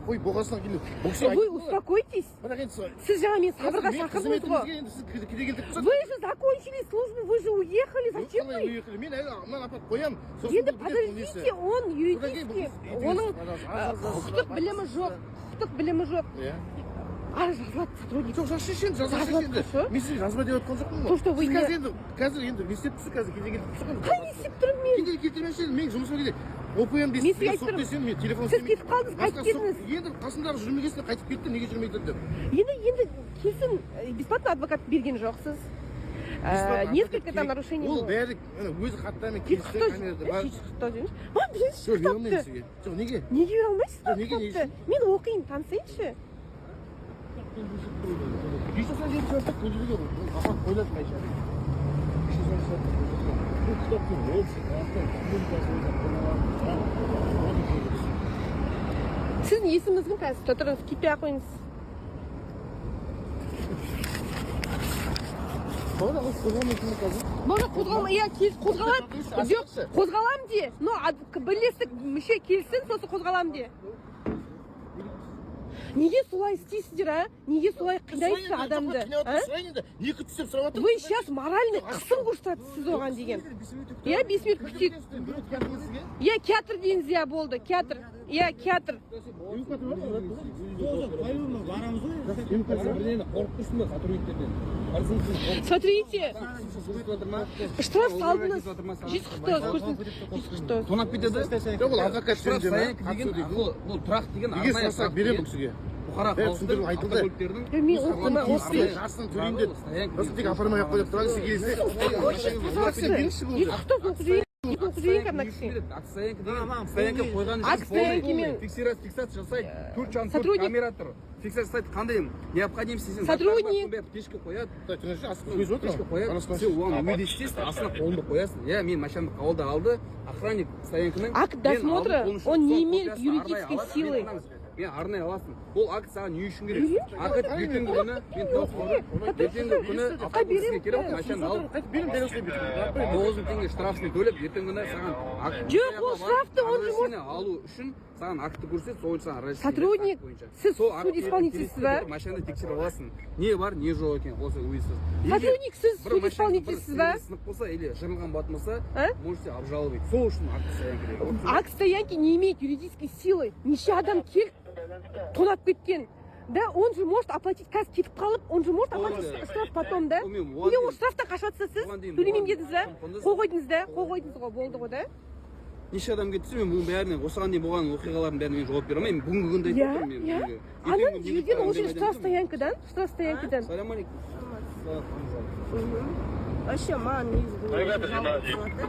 қой болғасына келіп бұл кісі Вы айтты ғой. успокойтесь. Бірақ енді Сіз жаңа мені сабырға мен шақырдыңыз ғой. қызметімізге енді сіз кедергі келтіріп тұрсыз. Вы же закончили службу, вы же уехали, зачем Қалай вы? уехали? Мен әлі мынаны апарып қоямын. Сосын Енді бұл бітеді, бұл несі. подождите, он Одан кейін бұл юридически, кісі оның пожалуйста, құқықтық білімі жоқ, құқықтық білімі жоқ. Иә. Арыз жазылады сотрудник. Жоқ, жазшы енді, жазшы Жазылады, енді. хорошо. Мен сізге жазба деп жатқан жоқпын ғой. То, что вы Сіз не- қазір енді не істеп тұрсыз, қазір кедергі келтіріп тұрсыз ғой. Қай не істеп тұрмын мен? Кедергі келтірмеші енді, менің жұмысыма келеді. ОПМ Мен сізге сізге айтып соқ тұрмын. десем, мен телефон Сіз істемейді. кетіп қалдыңыз, Басқа қайтып келдіңіз. Енді қасымдағы жүрмегесін қайтып кетті, неге жүрмей тұр деп. Енді келсін, бесплатно адвокат берген жоқсыз. Бесплатно Несколько адвокат там керек. нарушений Ол было. бәрі ана өзі хаттармен Жеті келісті, құтты, камерада бар. 746 деңізші. Маған беріңізші Жоқ, бере алмаймын кітапты. сізге. Жоқ, неге? Неге бере алмайсыз Жоқ, неге, не кітапты? Мен оқиын, танысайыншы. 597 жастық бұл жерге апарып қойылады машина. 597. Бұл кітаптың облысы Қазақстан Республикасы бойынша қолданылатын заң. Сіздің есіміңіз кім қазір? Тұра тұрыңыз, кетпей ақ қойыңыз. Қалай қозғалмайтын қазір? Бауыржан, қозғалма, иә, кел, қозғалам. Жоқ, қозғалам де. Но бірлестік мүше келсін, сосын қозғалам де. Неге солай істейсіздер, а? Неге солай қинайсыз адамды, а? Сұрайын енді, не күтсіз деп сұрап жатыр. Вы сейчас моральный қысым көрсетесіз оған деген. Иә, 5 минут күтейік. Иә, театр дейміз, иә, болды, театр. Иә, театр. Барамыз ғой. Бірден қорқып тұрсың ба сотрудниктерден? Смотрите, штраф салдыңыз. 149 көрсін. 149. Тонап кетеді. Жоқ, ол адвокат Штраф жөнінде ма? стоянка деген бұл тұрақ деген Егер арнайы сұраса, тұрақ беремін деген бұл кісіге. Бұқара Бәрі халықтың, түсіндіріп айтылды. автокөліктердің Е, мен оқыма, Келіспей, оқы. жартысын төлеймін деді. Сосын тек апармай ақ қой деп тұрған кісі келсе, Пожалуйста. 149 оқып жіберейін. Оқып жіберейін мына кісіге. Акт стоянка деген, стоянка қойған Акт стоянкамен- фиксация жасайды, төрт жарым төрт Сотрудник- камера тұр, фиксация жасайды, қандай необходимость десең, Сотрудник- птичка қояды, птичка қояды, сен оған өйде істейсің, астына қолыңды қоясың. Иә, мен машинамды қабылда алды охранник стоянканың. Акт Мен досмотра, алдым, полностью он не сол имеет копиясын юридической арнайы алады, силы. мен тыңдаңыз, мен арнайы аласың. Ол акт саған не үшін керек? Акт ертеңгі күні мен ертеңгі күні автобуске келіп, машинаны алып, Қайтып беремін, дәл осылай беремін. 9000 теңге штрафын төлеп, ертеңгі күні саған акт Жоқ, ол штрафты он же разрешение алу үшін саған актты көрсет, сол бойынша саған разрешение Сотрудник, береді, акт бойынша. сіз Сол акт судисполнительсіз ба? Машинаны тексеріп аласың, не бар, не жоқ екен, осы ойсыз. Сотрудник, сіз судисполнительсіз ба? Сынып болса или жырылған болатын болса, А? можете обжаловать. Сол үшін акт стоянка керек. Акт стоянки не имеет юридической силы. Неше адам келіп тонап кеткен. Да, он же может оплатить, қазір кетіп қалып, он же может оплатить Ол- штраф потом, да? Ол мен оған Или ол дейін- штрафтан қашып жатса, сіз оған дейін төлемеймін оған дедіңіз ба? дейін Қол қойдыңыз да? Қол қойдыңыз ғой, болды ғой, да? Неше адам кетсе, мен бұның бәріне, осыған дейін болған оқиғалардың бәріне мен жауап бере алмаймын. Бүгінгі күнді айтып Иә, отырмын мен. иә. Бүгінгі. Анан Ертеңгі күн жерден, ол не жер штраф айтамын. стоянкадан, штраф стоянкадан. Салам алейкум. Вообще маған негізі бүгін уже жалоба түсіп жатыр.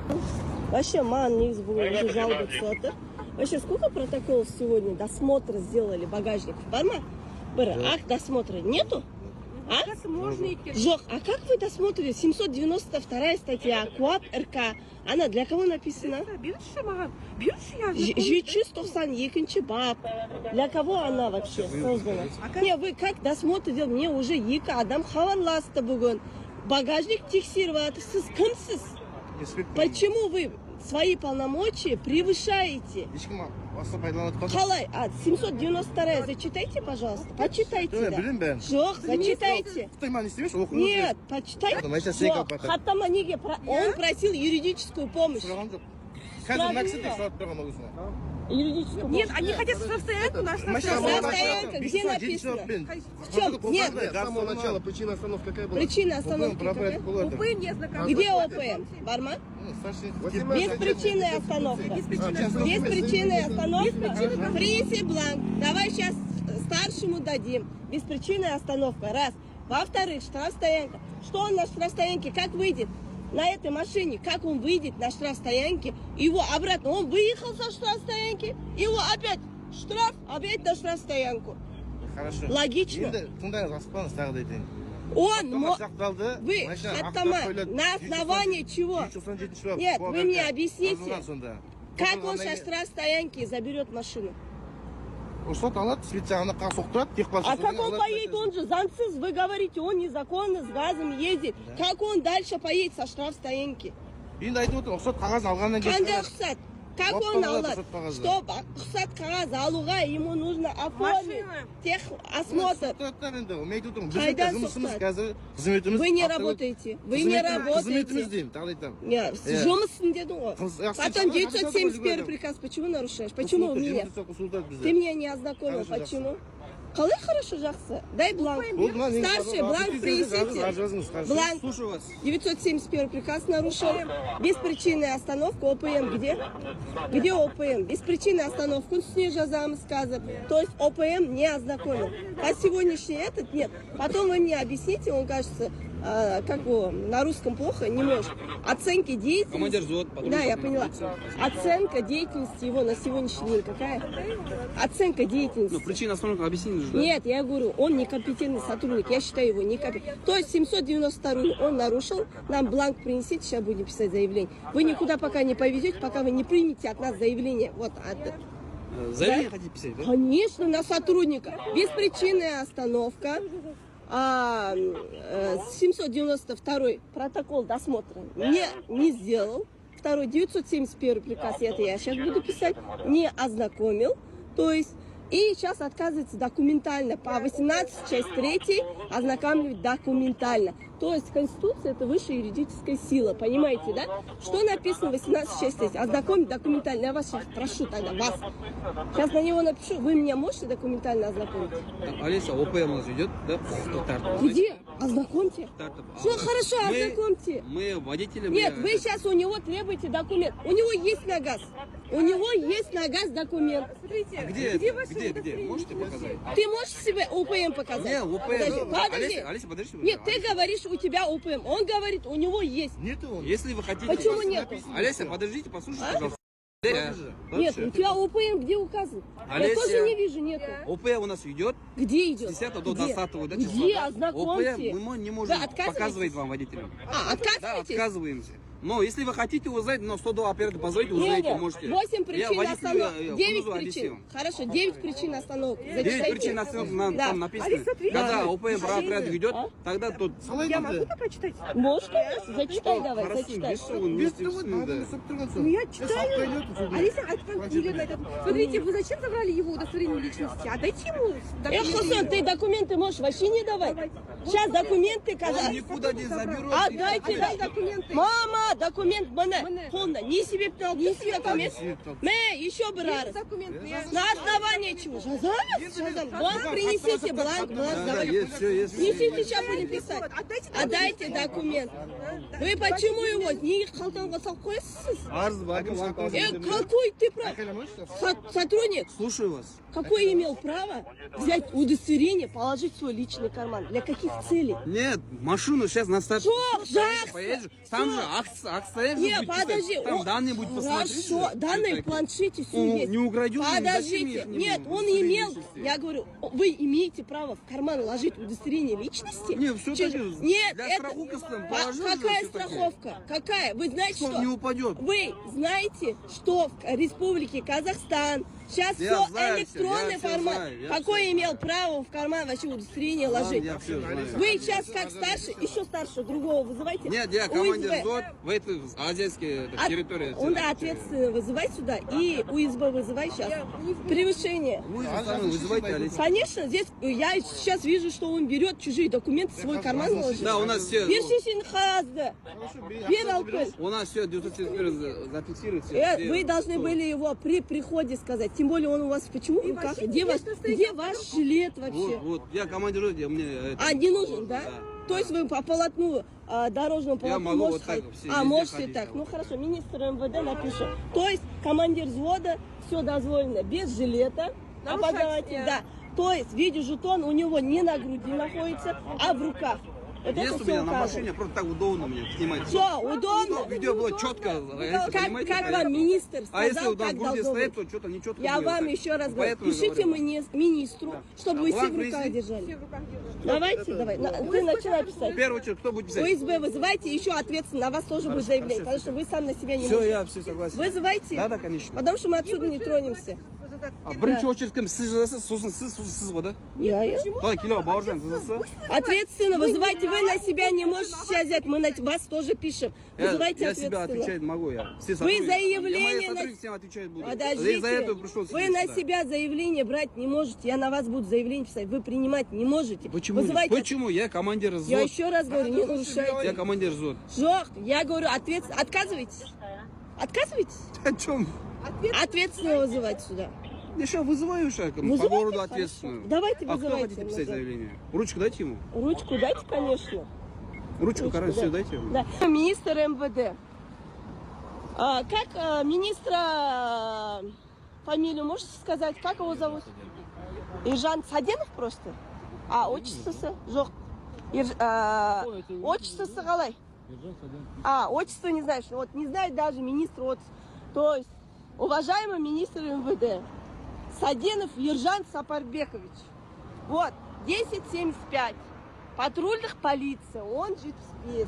Вообще маған негізі бүгін уже жалоба түсіп жатыр. Вообще сколько протоколов сегодня досмотра сделали багажников? Бар ма? Бір акт досмотра нету? А? Можно екен. Жоқ, а как вы досмотрели? 792 статья КоАП РК. Она для кого написана? Беріңізші маған. Беріңізші, я. 792 бап. Для кого она вообще создана? Не, вы как досмотр делали? Мне уже екі адам хабарласты бүгін. Багажник тексеріп жатыр. Сіз кімсіз? Почему вы свои полномочия превышаете? Ешкім аса пайдаланып жатқан жоқ. Қалай? А, 792 зачитайте, пожалуйста. Почитайте. Жоқ, Да. білемін бәрін. Жоқ, зачитайте. Құдай, маған не істемеші, оқыңыз. Нет, почитайте. Машина стенка Жоқ, алып жатыр. хаттама неге? Он просил юридическую помощь. Сұраған жоқ. Қазір мына кісі тек сұрап тұрған ол кісіні. Юридическую помощь. Нет, они хотят штрафстоянку, на Машина Штрафстоянка, где написано? В чем? Нет, С самого начала причина остановки какая была? Причина остановки какая? ОПМ не ознакомился. Где ОПМ? Бар ма? Без причины остановка. Без причины остановка. Принеси бланк. Давай сейчас старшему дадим. Без причины остановка. Раз. Во-вторых, штрафстоянка. Что он на штрафстоянке? Как выйдет? На этой машине, как он выйдет на штрафстоянке? Его обратно, он выехал со штрафстоянки, его опять штраф, опять на штрафстоянку. Хорошо. Логично. Енді тыңдаңыз, асықпаңыз, тағы да айтайын. Он, Сақталды. Вы, хаттама, на основании чего? 197 бап. Нет, вы мне объясните. Жазылған сонда. Как он со штрафстоянки заберет машину? Рұқсат алады, специально соқтырады, А как он поедет? Он же заңсыз, вы говорите, он незаконно с газом ездит. Как он дальше поедет со штрафстоянки? Енді айтып отырмын, рұқсат қағазын алғаннан кейін. Қандай рұқсат? Как он Баптан алады алады? рұқсат қағазды. Чтоб рұқсат қағаз алуға, ему нужно оформить Машина. техосмотр. Соқтырады да енді, мен айтып отырмын. Біздің Қайдан жұмысымыз соқтырады? қазір, қызметіміз. Вы не работаете. Вы не Қызметіміз работаете. деймін, тағы да айтамын. Нет, жұмысын дедің ғой. Потом 971 приказ почему нарушаешь? Почему у меня? Ты меня не ознакомил, Хорошо, почему? Қалай хорошо, жақсы? Дай бланк. Болды ма? Старший, бланк принесите. Жазыңыз, хорошо. Бланк. Слушаю вас. 971 приказ нарушил. Без причины остановка. ОПМ где? Где ОПМ? Без причины остановку үстіне жазамыз қазір. То есть ОПМ не ознакомил. По сегодняшний этот нет. Потом вы мне объясните, он, кажется, как его, на русском плохо, не может. Оценки деятельности. Командир взвод, потом Да, я поняла. Оценка деятельности его на сегодняшний день какая? Оценка деятельности. Ну, причина остановки объяснили же, да? Нет, я говорю, он некомпетентный сотрудник, я считаю его некомпетентным. То есть 792 он нарушил, нам бланк принесите, сейчас будем писать заявление. Вы никуда пока не повезете, пока вы не примете от нас заявление. Вот, от... Заявление хотите писать, да? Конечно, на сотрудника. Беспричинная остановка. 792 протокол досмотра не сделал. Второй, 971 приказ, это я сейчас буду писать, не ознакомил. То есть И сейчас отказывается документально по 18, часть 3, ознакомливать документально. То есть Конституция — это высшая юридическая сила, понимаете, да? Что написано в 18, часть 3? Ознакомить документально. Я вас сейчас прошу тогда, вас. Сейчас на него напишу, вы меня можете документально ознакомить? Там, Олеся, ОПМ у нас идет, да? Құқықтық тәртіп. Где? Ознакомьте. Тәртіп. Все хорошо, ознакомьте. Мы водители. Нет, вы сейчас у него требуете документ. У него есть на газ. У него есть на газ документ. Смотрите, А где, где это? ваши Где, где? удостоверения Можете личности? показать? Ты можешь себе ОПМ показать? Не, ОПМ. Подожди, подожди. Олеся, Олеся, подожди. Нет, ты говоришь, у тебя ОПМ. Он говорит, у него есть. Нету он. Если вы хотите. Почему нету? Олеся, подождите, послушайте, пожалуйста. Олеся, Нет, у тебя ОПМ где указан? Я Олеся. тоже не вижу, нету. ОП у нас идет Где идет? с 10 до Где? 20, да, числа? Где? Да? Ознакомьте. ОП мы не можем Вы отказываетесь? показывать вам водителям. А, Да, отказываетесь? отказываемся. Но если вы хотите узнать, но 102 оператор позвоните, Не, узнаете, не, можете. 8 Я причин водителю, остановок. я 9 Кундузу причин. объяснил. Хорошо, 9 причин остановок. 9 Зачитайте. Причин остановок нам Да. там написано. Алиса, смотри. Когда ОПМ правопорядок ведет, А? тогда тут Салай Я дейді. могу так прочитать? Можешь, конечно. Зачитай давай, Қарасын, зачитай. бес жыл он Беріп не тұр ғой, істейсің, да. түсіп тұрған соң. Ну я Е, читаю. сатпай нету. Алиса, айтқан нелерін айтады. Смотрите, вы зачем забрали его удостоверение личности? Отдайте ему Эх, документы. Хусон, ты документы можешь вообще не давать. Сейчас документы Он казах. никуда не заберет. Отдайте Отдай документы. Мама, документ міне Міне. қолында. Не себептен алып тұрсың документ? Мә, еще бір арыз. Документы. На основании чего? Жазамыз, жазамыз. Бланк принесите, бланк, бланк, Да, давай. есть, все, есть. Несите, сейчас будем писать. Отдайте Отдайте документ. Вы почему его неге қалтаңға салып қоясыз? Арыз бар, бланк алып Какой ты прав? Айқайламайсыз. Сотрудник, Слушаю вас. какой имел право взять удостоверение, положить в свой личный карман? Для каких целей? Нет, машину сейчас на старт. Жоқ, жақсы. Поедешь, там же акт, акт Не, будет писать, подожди. там данные будет посмотреть. Хорошо, же. данные в Всё-таки. планшете все Он есть. не украдет, зачем Подождите. их не Нет, будем? он Удостоверение имел, личности. я говорю, вы имеете право в карман ложить удостоверение личности? Не, всё-таки Нет, для это. страховки там положил же Какая всё-таки. страховка? Какая? Вы знаете Что что? не упадет. Вы знаете, что в Республике Казахстан сейчас Я все знаю всё, электронный я всё формат. знаю, я Какой всё имел право в карман вообще удостоверение ложить? Я всё знаю. Вы сейчас как старше, еще старше другого вызывайте. Нет, я командир УСБ. взвод в этой азиатской территории. Он ответственно вызывай сюда и УСБ вызывай сейчас. Превышение. Вы сами вызывайте, Олеся. Конечно, здесь я сейчас вижу, что он берет чужие документы в свой карман ложит. Да, у нас все. Берші қағазды. Бер алып кел. У нас все 971 зафиксирует. Все, Вы должны были его при приходе сказать. Тем более он у вас почему в руках? вообще Где ваш, честно стоит, где ваш жилет вообще? Вот, вот, я командир, я мне это- А, не нужен, да? То есть вы по полотну, дорожному полотну могу можете вот так ходить? все А, везде можете ходить, так. да. Ну хорошо, министр МВД напишу. То есть командир взвода, все дозволено, без жилета. Нарушать, Опознаватель, да. То есть видеожетон у него не на груди находится, а в руках. Вот Есть это у все меня на указано. машине, просто так удобно мне снимать. Все, удобно. Видео было четко. Как, как вам министр сказал, А если вот как на груди должно стоит, быть? то что-то нечетко Я будет вам так. еще раз говорю, Поэтому я пишите говорю. министру, чтобы вы все Бланк в руках принесли? держали. Все в руках держат. Давайте, давай. Ты начинай писать. В первую очередь, кто будет писать? УСБ вызывайте, еще ответственно на вас тоже будет заявление, потому что вы сам на себя не Все, можете. я все согласен. Вызывайте. Да, да, конечно. Потому что мы отсюда не тронемся. А бірінші очередь кім? Сіз жазасыз, сосын сіз, сосын сіз ғой, да? Я. Қалай, келе Бауыржан, жазасыз? Ответственно вызывайте, вы на себя не можете сейчас взять, мы на вас тоже пишем. Вызывайте Я себя ответственно. отвечать могу, я. Все Вы сотрудники. заявление Я мои на- сотрудники всем отвечать буду. Подождите, Я за это пришел вы сюда. на себя заявление брать не можете, я на вас буду заявление писать, вы принимать не можете. Почему? Вызывайте. Почему? Я командир Я взвод. еще раз говорю, не нарушайте. Я командир взвод. Жоқ, я говорю, ответственно. Отказываетесь? Отказываетесь? О чем? Ответственно вызывать сюда. Я сейчас вызываю сейчас по Вызывайте, городу хорошо. ответственную. Давайте А кто вызывайте. хотите писать заявление? Ручку дайте ему. Ручку дайте, конечно. Ручку, короче, да. все дайте ему. Да. Министр МВД. А, как министра фамилию можете сказать? Как его зовут? Ержан Саденов просто? А, отчествосы? Жоқ. Отчествосы қалай? А, отчество не знаешь. Вот не знает даже министр отчества. То есть, уважаемый министр МВД, Саденов Ержан Сапарбекович. Вот, 1075. Патрульных полиция, он 75.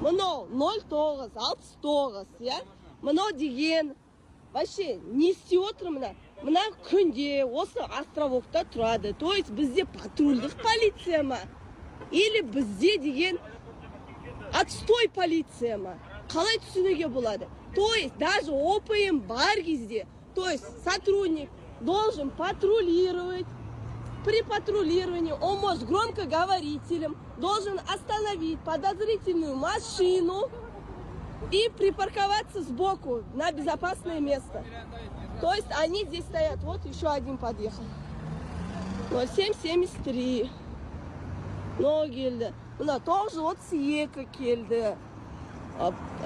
Мынау 09, 69, иә? Мынау деген вообще не істеп отыр мына? Мына күнде осы островокта тұрады. То есть бізде патрульдік полиция ма? Или бізде деген отстой полиция ма? Қалай түсінуге болады? То есть даже ОПМ бар кезде, то есть сотрудник должен патрулировать. При патрулировании он может громкоговорителем, должен остановить подозрительную машину и припарковаться сбоку на безопасное место. То есть они здесь стоят. Вот еще один подъехал. 0773. Мынау келді. Мына 932 келді.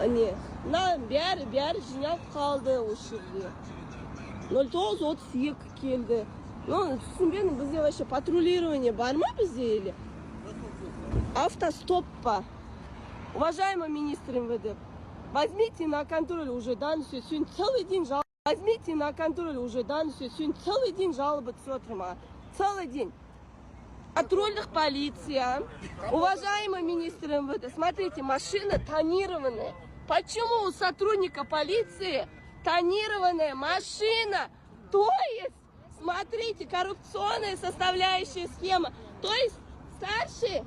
Не, мына бәрі жиналып қалды осы жерде. 0932 келді. Ну, түсінбедім, бізде вообще патрулирование бар ма бізде или? Автостоп па? Уважаемый министр МВД, возьмите на контроль уже данную сегодня целый день жалобы. Возьмите на контроль уже данную сегодня целый день жалобы түсіп отыр маған. Целый день. Патрульных полиция. Уважаемый министр МВД, смотрите, машина тонированная. Почему у сотрудника полиции тонированная машина? То есть, смотрите, коррупционная составляющая схема. То есть, старшие,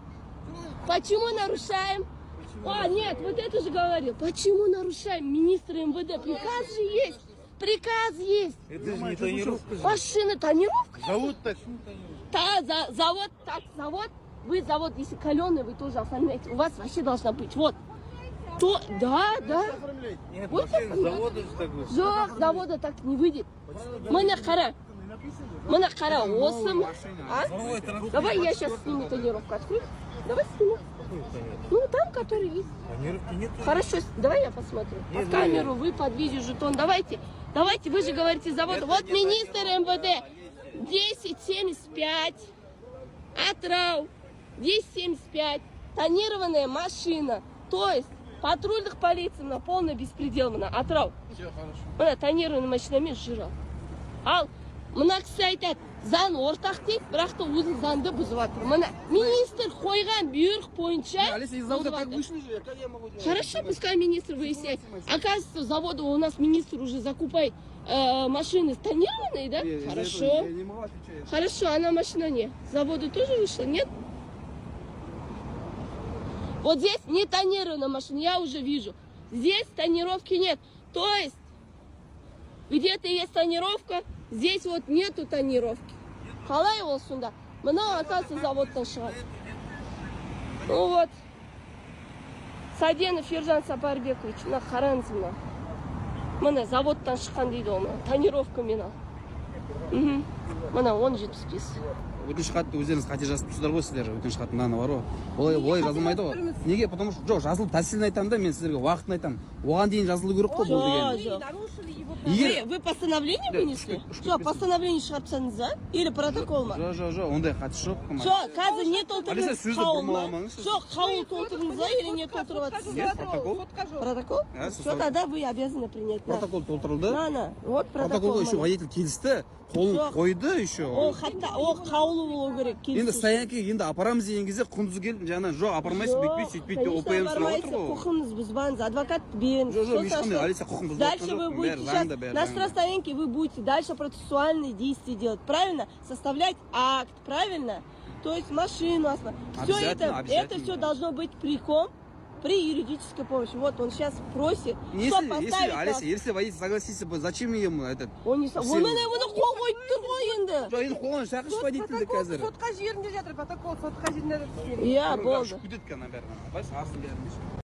почему нарушаем? А, нет, вот это же говорил. Почему нарушаем? Министр МВД, приказ же есть. Приказ есть. Это же не тонировка. Машина, тонировка? Завод так. Да, завод, так, завод. Вы завод, если каленый, вы тоже оформляете. У вас вообще должна быть. Вот. То, да. Нет, Вот машина завода же так вышло. Жоқ, завода так не выйдет. Міне қара. Міне қара, осы. А? Давай я сейчас сниму тонировку. Открой. Давай сниму. Ну, там, который есть. Тонировки нет. Хорошо, давай я посмотрю. Под камеру, вы под видео жетон. Давайте, давайте, вы же говорите завод. Вот министр МВД. 1075. Атырау. 1075. Тонированная машина. То есть патрульных полиции на полный беспредел мына Атырау. Мына тонированный машинамен жүр. Ал мына кісі айтады, заң ортақ дейді, бірақ та өзі заңды бұзып жатыр. Мына министр қойған бұйрық бойынша Алиса, из завода бұзып так жатыр. Вышли же, как я могу делать? Хорошо, пускай министр выясняет. Оказывается, завода у нас министр уже закупает машины тонированные, да? Я из-за Хорошо. этого я не могу отвечать. Хорошо, она машина не. Завода тоже вышла, нет? Вот здесь не тонированная машина, я уже вижу. Здесь тонировки нет. То есть, где-то есть тонировка, здесь вот нету тонировки. Қалай ол сонда? Мынау, оказывается, заводтан шығады. Ну вот. Саденов Ержан Сапарбекович, мына қараңыз мына. Міне заводтан шыққан дейді ол мына тонировкамен ал. Мхм. Мына 1075. Өтініш хатты өздеріңіз қате жазып тұрсыздар ғой сіздер. Өтініш хат мынаны бар ғой, олай жазылмайды ғой. Неге? Потому что жоқ, жазылып, тәсілін айтамын да, мен сіздерге уақытын айтамын. Оған дейін жазылу керек қой бұл деген. Жоқ. Нарушили его. Егер Вы постановление вынесли? Жоқ, постановление шығарып тастадыңыз ба? Или протокол ма? Жоқ, ондай қатысы жоқ. Жоқ, қазір не Алиса, толтырдыңыз? сөзді Қаулы ма? бұрмаламаңызшы. Жоқ, қаулы толтырдыңыз ба или не толтырып жатсыз? Нет, протокол. Сотқа жоқ. Протокол? А, Все, тогда вы обязаны принять. На. Протокол толтырылды. На, на. Вот протокол. Протоколға еще міне. Водитель келісті, қолын Жоқ. Қойды еще. Ол хатта, ол қаулы болу керек. Енді Келісу. Стоянкаға енді апарамыз деген кезде Құндыз келіп, жаңа жоқ, апармайсың, бүйтпейді, сөйтпейді деп Конечно, ОПМ сұрап отыр апармайсыз, ғой. Құқығыңыз бұзбаңыз, адвокатпен. Жоқ, Сосын ешқандай, что? Алиса, құқығын бұзып Дальше жатқан вы жоқпын, будете бәрі сейчас заңда, бәрі на заңда. штрафстоянке вы будете дальше процессуальные действия делать, правильно? Составлять акт, правильно? То есть машину Все Обязательно, это обязательно. Все должно быть при ком? При юридической помощи. Вот он сейчас просит, Если, чтоб если, поставить Алиса, если водитель согласится, зачем ему этот? Он не Оны оны қол қойып тұр ғой енді. Жоқ, енді қолын шақыршы водительді қазір. Сотқа жіберіңдер жатыр, протокол сотқа жіберіңдер жатыр. Иә, болды. Ұшып кетеді ана бәрі. Астын бәрін.